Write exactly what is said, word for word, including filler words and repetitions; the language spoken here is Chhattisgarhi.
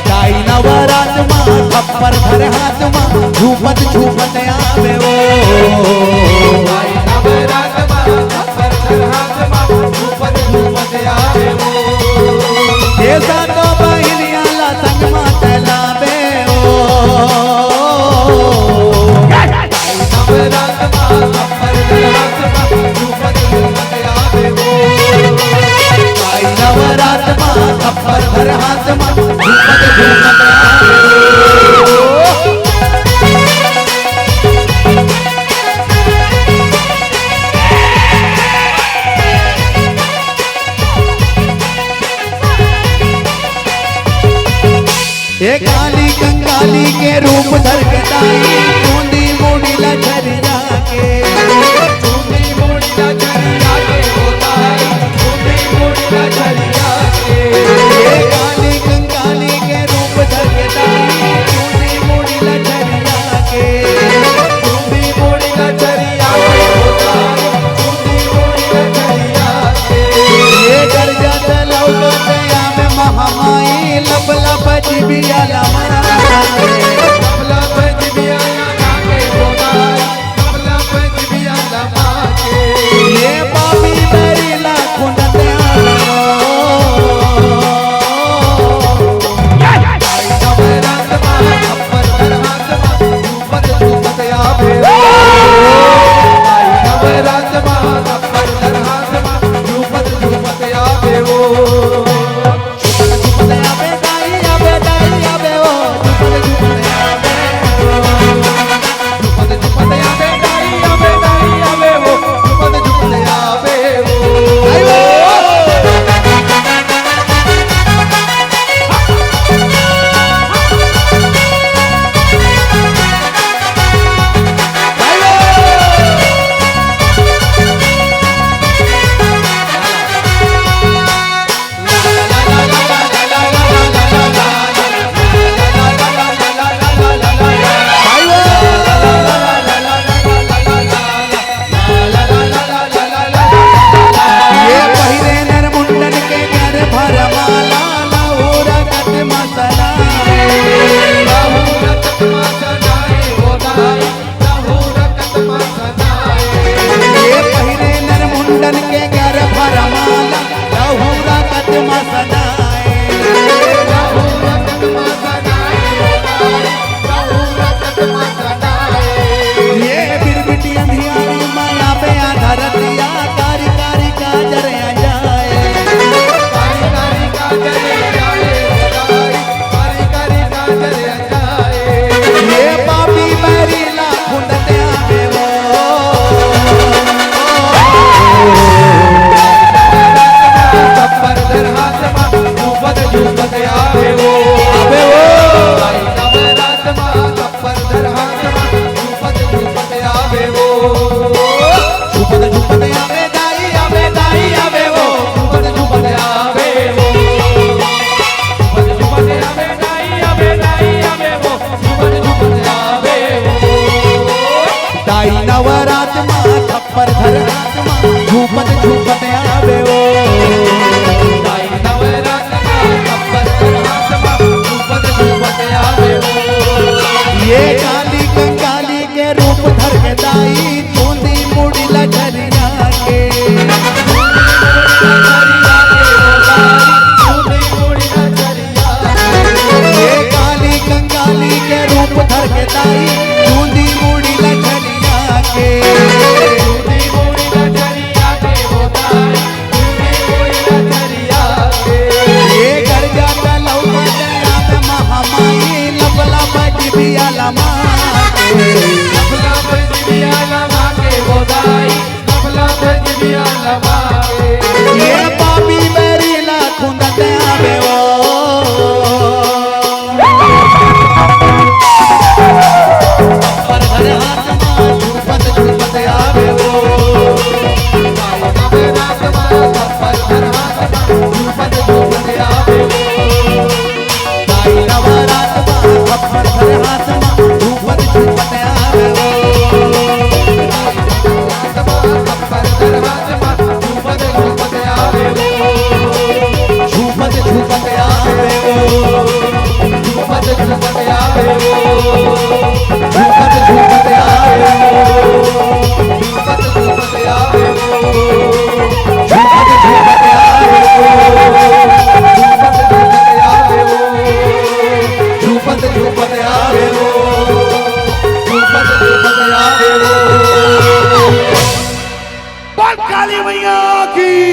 दाई नवरात मा खप्पर धर हाथ मा, झूमत झूमत आवे ओ। दाई नवरात मा खप्पर धर हाथ मा, झूमत झूमत आवे ओ। ए सातो बहिनिया ला संग मा तैं लावे ओ। नवरात मा खप्पर धर हाथ मा, झूमत झूमत आवे ओ। आई नवरात मा खप्पर धर हाथ मा, झूमत झूमत आवे ओ। ए काली कंकाली के रूप धर के दाई, चूंदी मुड़ी ला झरिया के। चूंदी मुड़ी ला झरिया के ओ दाई, चूंदी मुड़ी ला झरिया के। ए काली कंकाली के रूप धर के दाई, चूंदी मुड़ी ला झरिया के। चूंदी मुड़ी ला झरिया के ओ दाई, चूंदी मुड़ी ला झरिया के। ए गरजा त लौकत आवे महामाई, लब लब जिभिया लमा के। लब लब जिभिया लमा के ओ दाई, लब लब जिभिया लमा के। ए पापी बैरी ला खुंदत आवे ओ। नवरात मा खप्पर धर हाथ मा, झूमत झूमत आवे ओ। नवरात मा खप्पर धर हाथ मा, झूमत झूमत आवे ओ। झूमत झूमत आवे दाई, आवे दाई, आवे ओ। झूमत झूमत आवे ओ। झूमत झूमत आवे दाई, आवे दाई, आवे ओ। झूमत झूमत आवे ओ। आई ओ। ये पहिरे नर मुंडन के घर भर माला, लहुरा कत मसनाए। ये पहिरे नर मुंडन के घर भर माला, लहुरा कत मसनाए। ये बिरबिटी अंधियारी माया पे आधा रतिया, कारी कारी काजर अंजाए। ये पापी बैरी ला खुंदत आवे ओ। खप्पर धर हाथ मा, झूमत झूमत आवे ओ। आवे ओ। नवरात मा खप्पर धर हाथ मा, झूमत झूमत आवे ओ। झूमत झूमत आवे दाई, आवे दाई, आवे ओ। झूमत झूमत आवे ओ। झूमत झूमत आवे दाई, आवे दाई, आवे ओ। झूमत झूमत आवे ओ। दाई नवरात मा खप्पर धर हाथ मा, झूमत झूमत आवे ओ। दाई नवरात मा खप्पर धर हाथ मा, झूमत झूमत आवे ओ। ये काली कंकाली के रूप धर के दाई, चूंदी मुड़ी ला झरिया के। ये काली कंकाली के रूप धर के दाई, चूंदी मुड़ी ला झरिया के। ये गरजा त लौकत आवे महामाई, लब लब जिभिया लमा के। काली मैया की।